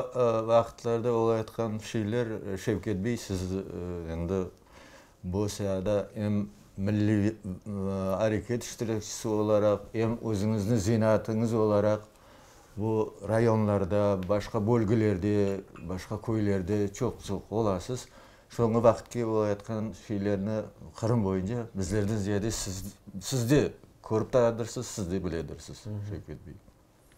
vaqıtlarda olayatqan şeyler, Şevket bey, siz endi bu saada em milliy areket iştirakçisi olaraq, em özüñizni zenaatıñız olaraq. Bu rayonlarda, başqa bölgelerde, başqa köylerde çoq-çoq olasız. Soñki vaqıtki olayatqan şeylerni Qırım boyunca bizlerden ziyade siz, siz de körip taradırsız, siz de biledirsiz, Şevket bey.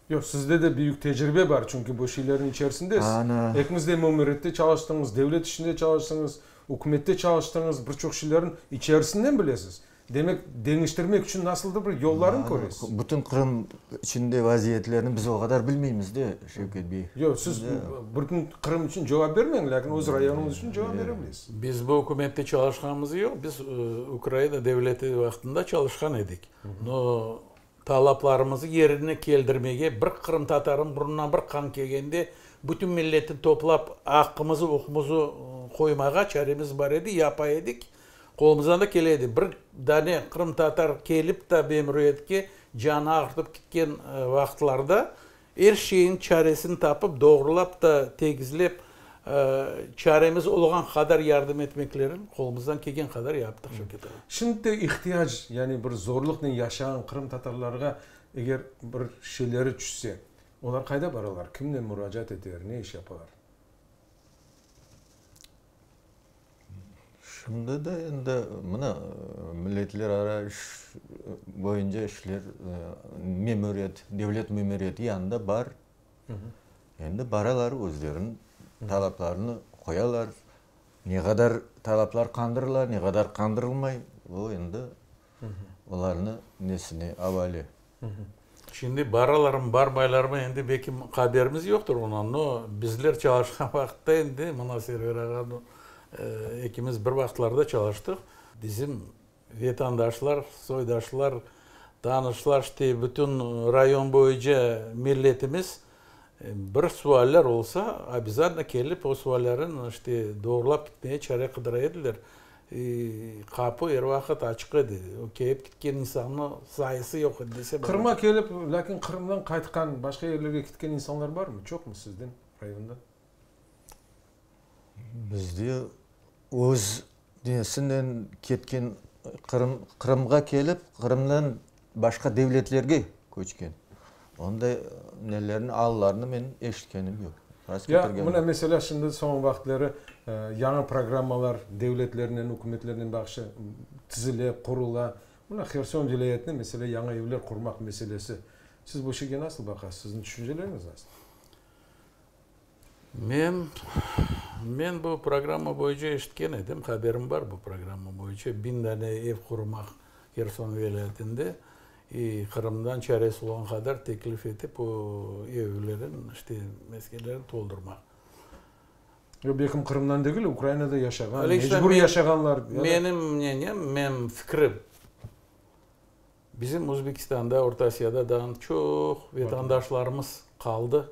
Yoq, sizde de büyük tecribe bar, çünki bu şeylerniñ içerisindesiz. Ana. Ekiñiz de memuriyette çalıştıñız, devlet işinde çalıştıñız, ükümette çalıştıñız, bir çoq şeylerniñ içerisinden bilesiz. Demek, deñiştirmek içün nasıldır bir yollarını köresiz. Bütün Qırım içinde vaziyetlerni biz o qadar bilmeymiz de, Şevket bey. Yoq, siz bütün Qırım içün cevap bermeñ, lâkin öz rayonıñız içün cevap bere bilesiz. Biz bu ükümette çalışqanımız yoq, biz Ukraina devleti vaqtında çalışqan edik. No, talaplarımızı yerine keldirmege, bir qırımtatarıñ burnundan bir qan kelgende, bütün milletni toplap, aqqımızı, uquqımızı qoymağa çaremiz bar edi, yapa edik. Qolumızdan da kele edi. Bir dane qırımtatar kelip da memuriyetke canı ağırtıp kitken vaqıtlarda er şeyniñ çaresini tapıp, doğrulap da tegizlep, çaremiz olğan qadar yardım etmeklerin qolumızdan kelgen qadar yaptıq, Şevket ağa. Şimdi de ihtiyac, yani bir zorluqnen yaşağan qırımtatarlarğa eger bir şeyleri tüşse, olar qayda baralar, kimnen muracaat eter, ne iş yapalar? Şimdi de endi mına milletlerara iş boyunca işler memuriyet, devlet memuriyeti yanında bar. Endi baralar, özleriniñ talaplarını qoyalar. Ne qadar talaplar qandırıla, ne qadar qandırılmay, o endi olarnıñ nesine avale. Şimdi baralarmı, barmaylarmı endi belki haberimiz yoqtır ondan, no bizler çalışqan vaqıtta endi, mına Server ağa ekimiz bir vaqıtlarda çalıştıq, bizim vetandaşlar, soydaşlar, tanışlar, işte bütün rayon boyunca milletimiz bir sualler olsa, obязательno kelip o suallerin işte doğrulap gitmeye çare qıdıra ediler. Qapı er vaqıt açıq edi. O kelip ketken insannıñ sayısı yoq edi desem. Qırımğa kelip, lâkin Qırımdan qaytqan, başqa yerlerge ketken insanlar barmı, çoqmı sizden rayonda? Bizde öz nesinen ketken, Qırım, Qırımğa kelip, Qırımdan başqa devletlerge köçken. Onday nelerni, allarnı men eşitkenim yoq. Rast Ya, ketirgenim mına, yoq. meselâ, şimdi soñki vaqıtları yañı programmalar devletlernen, ükümetlernen bağışı tizile, qurula. Mına, Herson vilâyetinde, meselâ, yañı evler qurmaq meselesi. Siz bu şeyge nasıl baqasız? Siziñ tüşünceleriñiz nasıl? Men, men bu programma boyunca eşitken edim, haberim bar bu programma boyunca, biñ dane ev qurmaq Herson vilâyetinde, i Qırımdan çaresi olğan qadar teklif etip o evlerin, işte, meskenlerini toldurmaq. Yoq, belkim Qırımdan degil, Ukrainada yaşağan, mecbur yaşağanlar. Menim mneniyem, menim fikrim, bizim Özbekistanda, Orta Asiyada daa çoq vetandaşlarımız qaldı.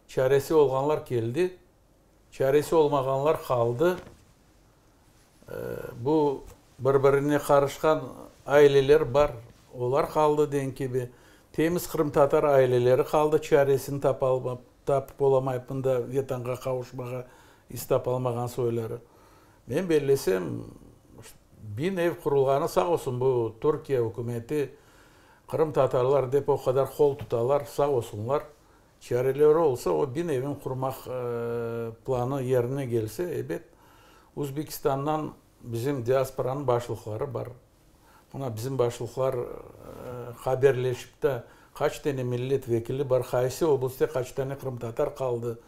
Çaresi olğanlar keldi, çaresi olmağanlar qaldı. Bu bir-birine qarışqan aileler bar, olar qaldı degen kibi. Temiz qırımtatar aileleri qaldı, çaresini tapıp olamayıp mında Vetanğa qavuşmağa istap almağan soyları. Men bellesem, biñ ev qurulğanı sağ olsun bu Türkiye ükümeti, qırımtatarlar dep o qadar qol tutalar, sağ olsunlar. Çareleri olsa, o biñ evin qurmaq planı yerine kelse, ebet, Özbekistandan bizim diasporanıñ başlıqları bar. Mına bizim başlıqlar haberleşip de, qaç tane millet vekili bar, qaysı oblastte qaç tane qırımtatar qaldı,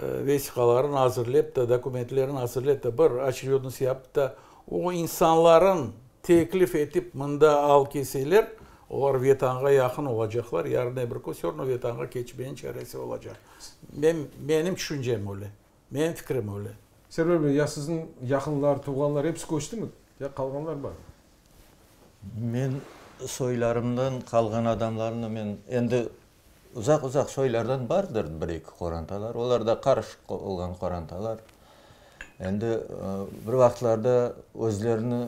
vesiqalarını azırlep de, dokumentlerini azırlep de, bir oçerednost yapıp da, o insanların teklif etip mında al kelseler, olar Vetanğa yaqın olacaqlar, yarın öbür kün vse ravno Vetanğa keçmeniñ çaresi olacaq. Men, menim tüşüncem öyle, menim fikrim öyle. Server bey, ya siziñ yaqınlar, tuvğanlar episi köçtimi, ya qalğanlar barmı? Men soylarımdan qalğan adamlarnı men endi Uzaq-uzaq soylardan bardır bir-eki qorantalar, olar da qarışıq olğan qorantalar. Endi bir vaqıtlarda özlerini,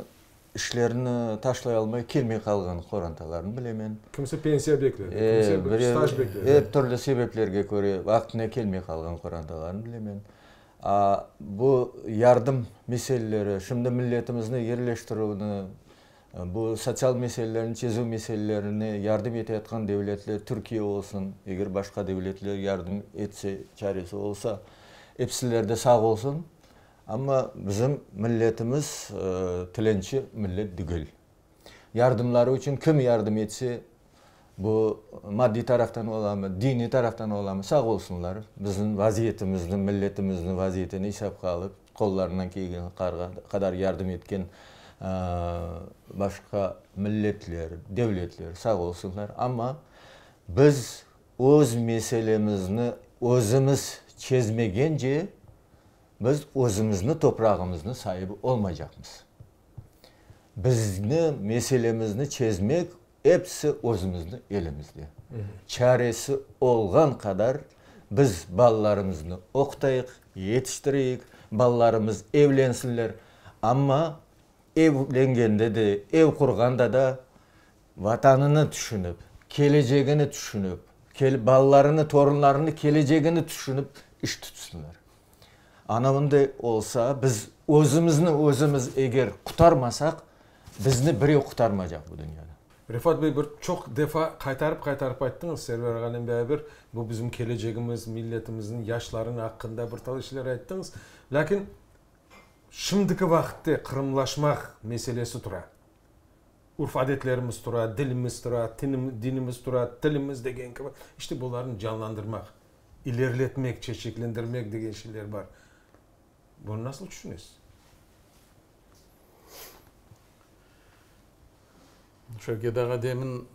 işlerini taşlay almay kelmey qalğan qorantalarnı bilemen. Kimse pensiya bekledi, kimse bir staj bekledi. Er türlü sebeplerge köre vaqtında kelmey qalğan qorantalarnı bilemen. A bu yardım meseleleri, şimdi milletimizni yerleştirüvni. Bu sotsial meselelerni çezüv meselelerine yardım eteyatqan devletler, Türkiye olsun, eger başqa devletler yardım etse, çaresi olsa, episiler de sağ olsun. Amma bizim milletimiz tilenci millet degil. Yardımları içün kim yardım etse, bu maddiy taraftan olamı, diniy taraftan olamı, sağ olsunlar. Bizim vaziyetimizni, milletimizniñ vaziyetini esapqa alıp, qollarından kelgeni qadar yardım etken başqa milletler, devletler sağ olsunlar. Amma biz öz meselemizni özümiz çezmegence, biz özümizniñ toprağımıznıñ saibi olmaycaqmız. Bizni meselemizni çezmek episi özümizniñ elimizde. Çaresi olğan qadar biz balalarımıznı oqutayıq, yetiştireyik, balalarımız evlensinler, amma evlengende de, ev qurğanda da Vatanını tüşünip, kelecegini tüşünip, balalarını, torunlarını kelecegini tüşünip iş tutsınlar. Ana bunday olsa, biz özümizni özümiz eger qutarmasaq, bizni birev qutarmaycaq bu dünyada. Refat bey, bir çoq defa qaytarıp-qaytarıp ayttıñız, Server ağanen beraber bu bizim kelecegimiz, milletimizniñ, yaşlarınıñ aqqında bir talay şeyler ayttıñız. Lâkin şimdiki vaqıtte qırımlaşmaq meselesi tura. Urf-adetlerimiz tura, dilimiz tura, dinimiz tura, tilimiz degen kibi. İşte bularnı canlandırmaq, ilerletmek, çeçeklendirmek degen şeyler bar. Bunı nasıl tüşünesiz? Şevket ağa, demin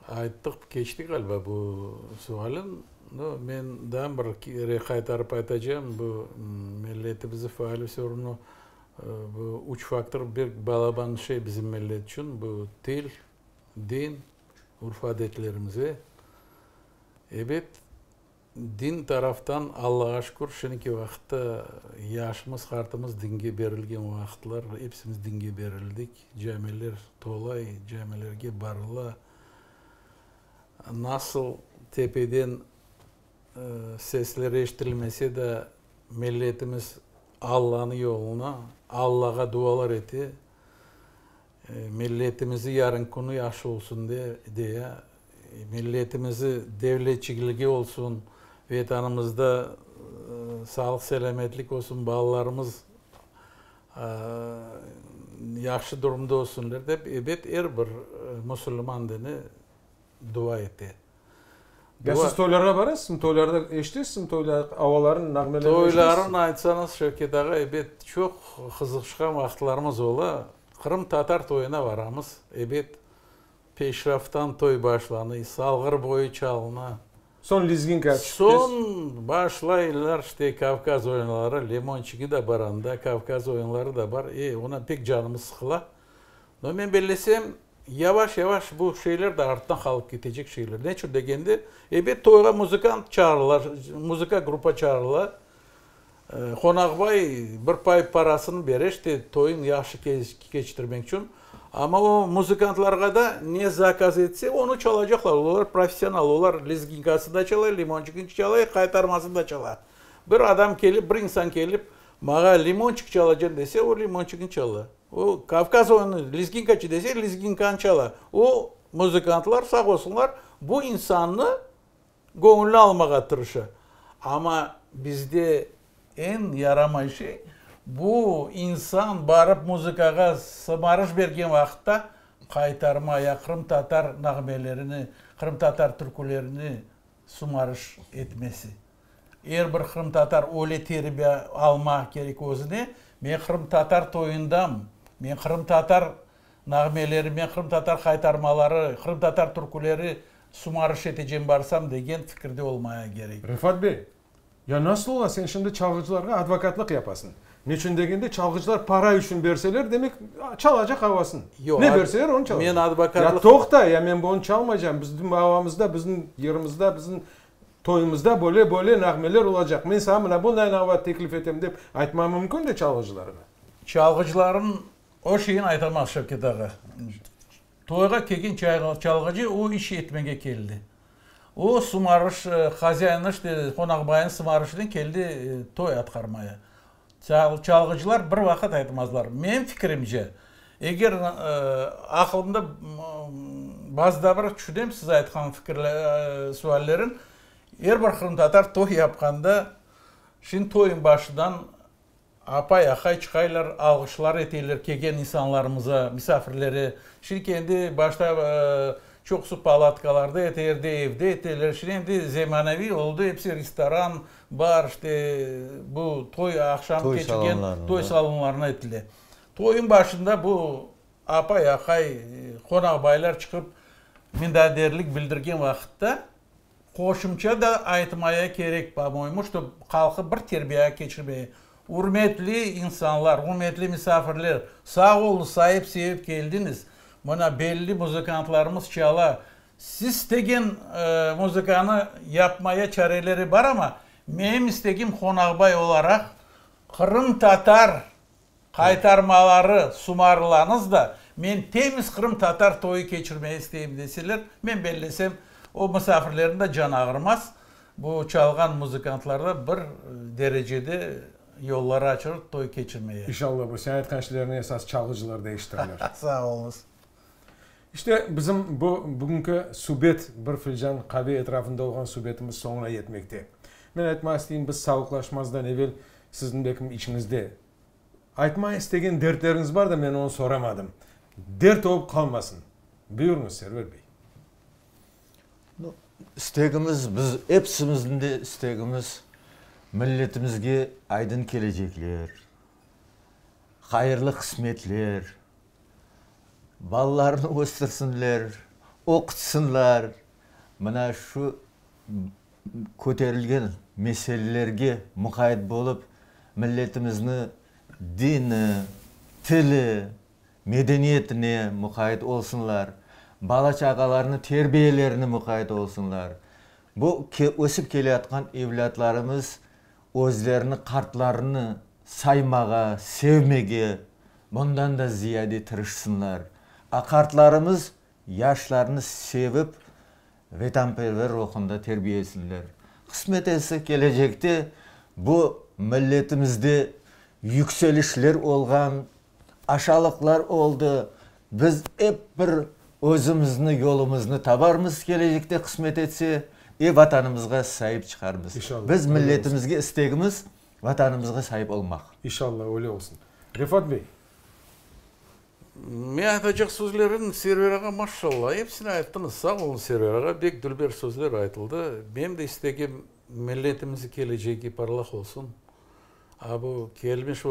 ayttıq, keçti ğaliba bu sualin. No, men daa bir kere qaytarıp aytacağım, bu milletimizi faali sorunu Bu üç faktor bir balaban şey bizim millet içün, bu til, din, urf-adetlerimize. Ebet, din taraftan, Allağa şükür, şimdiki vaqıtta yaşımız, qartımız dinge berilgen vaqıtlar, epsimiz dinge berildik, camiler tolay, camilerge barıla. Nasıl tepeden sesler eşitilmese de, milletimiz Allanıñ yoluna, Allağa dualar ete, milletimizi yarın künü yahşı olsun deye, milletimizi devletçikligi olsun, Vetanımızda sağlıq-selâmetlik olsun, balalarımız yahşı durumda olsunlar dep, ebet, er bir musulman dini dua ete. Ya siz toylarğa barasızmı? Toylarda eşitesizmi toylar avaların, nağmelerini eşitesizmi? Toyların aytsañız, Şevket ağa, ebet, çoq qızıqışqan vaqıtlarımız ola. Qırımtatar toyuna baramız, ebet, peşraftan toy başlanıy, salğır boyu çalına. Soñ lezginka tüşip Soñ başlaylar, işte, Kavkaz oyunları, Limonçigi de bar anda, Kavkaz oyunları da bar. E, ona pek canımız sıqıla. No, men bellesem, Yavaş-yavaş bu şeyler de arttan qalıp ketecek şeyler. Neçün degende, ebet, toyğa muzıkant çağırıla, muzıka gruppa çağırıla. Qonaqbay bir pay parasını bere, işte, toyun yahşı keçtirmek içün. Amma o muzıkantlarğa da ne zakaz etse, onı çalacaqlar. Olar professional, olar lezginkasını da çala, limonçikini çala, qaytarmasını da çala. Bir adam kelip, bir insan kelip, Maña limonçik çalacam dese, o limonçikni çala. O, Kavkaz oyunı, lezginkaçı dese, lezginkanı çala. O, muzıkantlar, sağ olsunlar, bu insannı göñlüne almağa tırışa. Amma bizde eñ yaramay şey, bu insan barıp muzıkağa sımarış bergen vaqıtta qaytarma ya qırımtatar nağmelerini, qırımtatar türkülerini sımarış etmesi. Er bir qırımtatar öyle terbiye almaq kerek özüne, men qırımtatar toyundam, men qırımtatar nağmeleri, men qırımtatar qaytarmaları, qırımtatar türküleri sumarış etecem barsam degen fikirde olmaya kerek. Refat bey, ya nasıl ola, sen şimdi çalğıcılarğa advokatlıq yapasıñ. Neçün degende, çalğıcılar para içün berseler, demek, çalacaq avasın. Yoq, Ne berseler, onı çalacaq. Men advokatlıq. Ya toqta, ya men bunı çalmaycam, bizim avamızda, bizim yırımızda, bizim Toyumızda böyle-böyle nağmeler olacaq, men saña mına bunday nağma teklif etem dep aytma mümkün de çalğıcılarğa. Çalğıcıların o şeyini aytamaz Şevket ağa. Toyğa kelgen çalğıcı o iş etmege keldi. O sımarış, hazyayını işte qonaqbayınıñ sımarışınen keldi toy atqarmaya. Çalğıcılar bir vaqıt aytmazlar. Menim fikirimce, Eger aqılımda bazıda bir tüşünem siz aytqan fikirler, suallerin, er bir qırımtatar toy yapqanda, şimdi toyun başından apay, aqay çıqaylar, alğışlar eteyler kelgen insanlarımıza, misafirlere. Şimdi kendi başta çoqusı palatkalarda ete, erde evde eteler. Şimdi endi zemaneviy oldı, episi restoran, bar, işte, bu toy aqşam keçirgen toy salonlarında etile. Toyun başında bu apay, aqay, qonaqbaylar çıqıp mindaderlik bildirgen vaqıtta qoşumça da aytmaya kerek, po-moyemu, ştob halqı bir terbiyağa keçirmeye. Ürmetli insanlar, ürmetli misafirler, sağ oluñız, saip sevip keldiñiz. Mına belli muzıkantlarımız çala. Siz istegen muzıkanı yapmaya çareleri bar amma, menim istegim qonaqbay olaraq qırımtatar Qaytarmaları sumarılañız da, men temiz qırımtatar toyu keçirmeye isteyim deseler, men bellesem, o musafirlerniñ de canı ağırmaz, bu çalğan muzıkantlar da bir derecede yolları açılır toy keçirmeye. İnşallah, bu sen aytqan şeylerni esas çalğıcılar da eşitirler. Sağ oluñız. İşte, bizim bu bugünki subet, bir filcan qave etrafında olğan subetimiz soñuna yetmekte. Men aytmaq isteyim, biz sağlıqlaşmazdan evel Sizniñ belkim içiñizde aytmaq istegen dertleriñiz bar da, men onı soramadım. Dert olıp qalmasın. Buyurıñız, Server bey. Nu, istegimiz, biz episimizniñ de istegimiz milletimizge aydın kelecekler, hayırlı qısmetler, balalarını östürsinler, oqutsınlar. Mına şu köterilgen meselelerge muqayt bolıp, milletimizni dini, tili, medeniyetine muqayt olsunlar, bala-çağalarnı terbiyelerine muqayt olsunlar. Bu ösip keleyatqan evlâtlarımız özlerini, qartlarını saymağa, sevmege bundan da ziyade tırışsınlar. A qartlarımız yaşlarnı sevip, Vetanperver ruhunda terbiyesinler. Qısmet etse, kelecekte bu milletimizde yükselişler olğan, aşalıqlar oldı, biz ep bir özümizni yolumıznı tabarmız kelecekte qısmet etse, e Vatanımızğa saip çıqarmız. İnşallah, Biz öyle olsun. milletimizge istegimiz Vatanımızğa saip olmaq. İnşallah, öyle olsun. Refat bey. Men aytacaq sözlerim, Server ağa, maşallah, episini ayttıñız, sağ oluñ, Server ağa, bek dülber sözler aytıldı. Benim de istegim, milletimizniñ kelecegi parlaq olsun. A bu kelmiş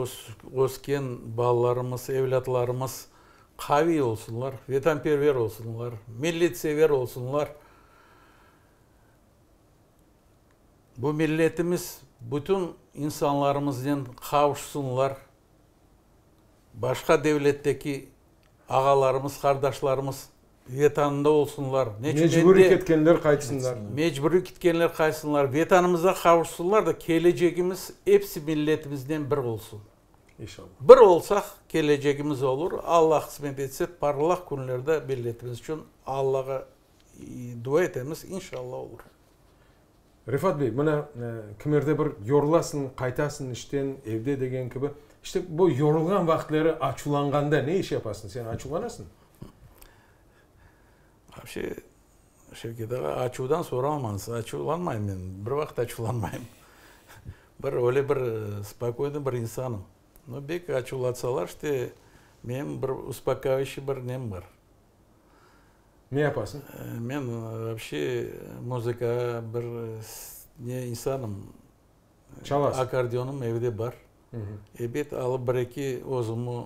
ösken balalarımız, evlâtlarımız qaviy olsunlar, vetanperver olsunlar, milletsever olsunlar. Bu milletimiz bütün insanlarımıznen qavuşsunlar. Başqa devletteki ağalarımız, qardaşlarımız Vetanında olsunlar. Mecburiy ketkenler qaytsınlar. Mecburiy ketkenler qaytsınlar. Vetanımıza qavuşsunlar da, kelecegimiz episi milletimiznen bir olsun. İnşallah. Bir olsaq, kelecegimiz olur. Alla qısmet etse, parlaq künlerde milletimiz içün Allağa dua etemiz, inşallah olur. Refat bey, mına, kimerde bir yorulasıñ, qaytasıñ işten, evde degen kibi. İşte, bu yorulğan vaqıtları açuvlanğanda ne iş yapasıñ? Sen açuvlanasıñ? Vapşe, Şevket ağa, açuvdan soralmañız. Açuvlanmayım men, bir vaqıt açuvlanmayım. Bir öyle bir spokoynıy bir insanım. No, bek açuvlatsalar, işte, menim bir uspokayivayushçiy bir nem bar. Ne yapasıñ? Men vapşe muzıkağa bir ne insanım. Çalasıñ. Akkordeonım evde bar. Ebet, alıp bir-eki özümi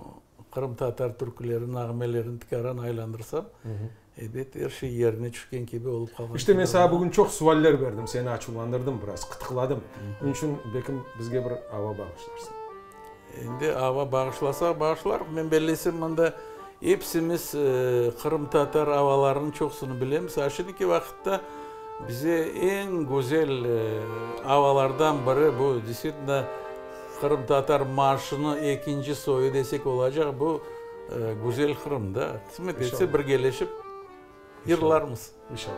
qırımtatar türküleri, nağmelerini tikaran aylandırsam, ebet, er şey yerine tüşken kibi olıp qalğan. İşte, men saña bugün çoq sualler berdim, seni açuvlandırdım biraz, qıtıqladım. Onıñ içün, belkim, bizge bir ava bağışlarsıñ. Endi ava bağışlasa bağışlar. Men bellesem, mında epsimiz qırımtatar avalarınıñ çoqusını bilemiz. A şimdiki vaqıtta bize eñ güzel avalardan biri bu, deystvitelno, qırımtatar marşını ekinci soyu desek olacaq, bu Güzel Qırım da. Qısmet etse birgeleşip yırlarmız. İnşallah.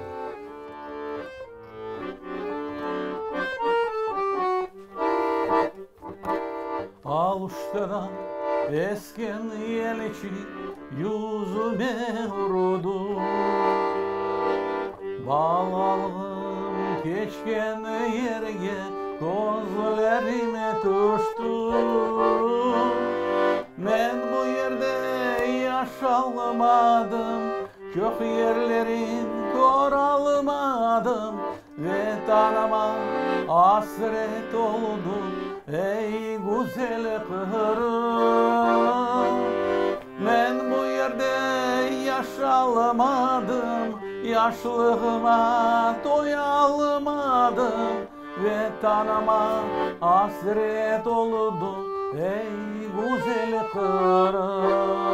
Aluştadan. Esken yelçik yüzüme urdu. Balalığım keçken yerge közlerim tüşti. Men bu yerde yaşalmadım, çoq yerlerin köralmadım. Vetanıma asret oldım, ey, güzel Qırım. Men bu yerde yaşalmadım, yaşlığıma toyalmadım. Vetanıma asret oldım, ey, güzel Qırım.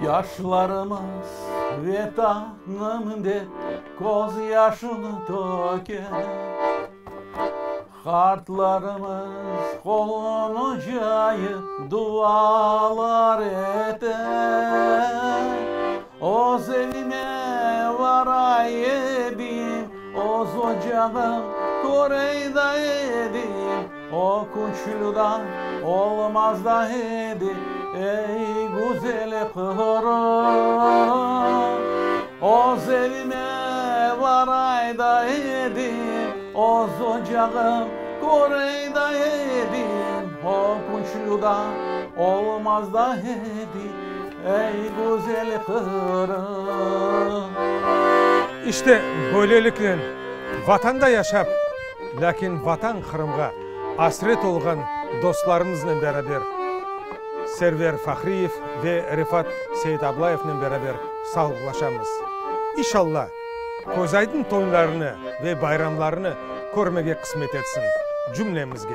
Yaşlarımız Vetanım dep közyaşını töker. Qartlarımız qolunı cayıp dualar eter. Öz evime varay edim, öz ocağım körey da edim. O küçlü da olmaz da edi, ey, güzel Qırım. Öz evime varay da edim, öz ocağım körey da edim. O küçlü da olmaz da edi, ey, güzel Qırım. İşte, böyleliknen, Vatanda yaşap, lâkin Vatan Qırımğa asret olğan dostlarımıznen beraber Server Fahriyev ve Refat Seitablayevnen beraber sağlıqlaşamız. İnşalla, közaydın toylarını ve bayramlarını körmege qısmet etsin cümlemizge.